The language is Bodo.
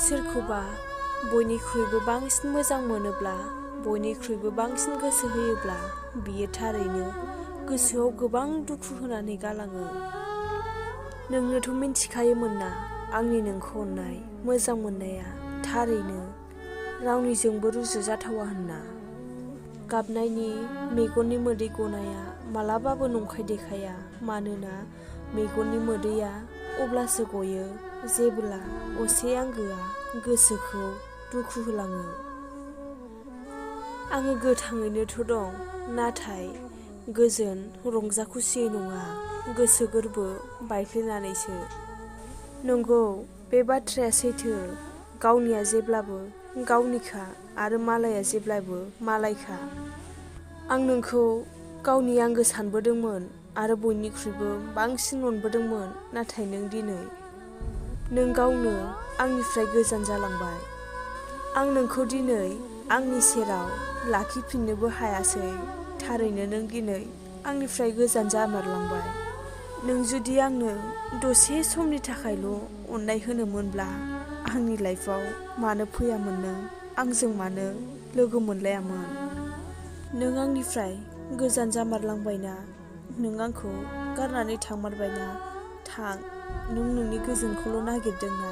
सोरखौबा बयनिख्रुइबो बांसिन मोजां मोनोब्ला, बयनिख्रुइबो बांसिन गोसो होयोब्ला बियो थारैनो गोसोआव गोबां दुखु होनानै गालाङो। नोंनोथ' मिन्थिखायोमोन ना आंनि नोंखौ अननाय, मोजां मोननाया थारैनो रावनिजोंबो रुजुजाथावा होनना। गाबनायनि मेगननि मोदै गनाया मालाबाबो नंखाय देखाया, मानोना मेगननि मोदैया अब्लासो गयो जेब्ला असे आंगोआ गोसोखौ दुखु होलाङो। आङो गोथाङैनोथ' दं, नाथाय गोजोन रंजा खुसियै नङा, गोसो गोरबो बायफ्लेनानैसो। नंगौ, बे बाथ्राया सैथो। गावनिया जेब्लाबो गावनिखा आरो मालाया जेब्लाबो मालायखा। आं नोंखौ गावनि आंगो सानबोदोंमोन आरो बयनिख्रुइबो बांसिन अनबोदोंमोन, नाथाय नों गावनो आंनिफ्राय गोजान जालांबाय। आं नोंखौ दिनै आंनि सेराव लाखिफिननोबो हायासै। थारैनो नों दिनै आंनिफ्राय गोजान जामारलांबाय। नों जुदि आंनो दसे समनि थाखायल' अननाय होनोमोनब्ला आंनि लाइफआव मानो फैयामोन नों? आंजों मानो लोगो मोनलायामोन? नों आंनिफ्राय गोजान जामारलांबायना? नों आंखौ गारनानै थांमारबायना? थां, नों नोंनि गोजोनखौल' नागिरदोंना?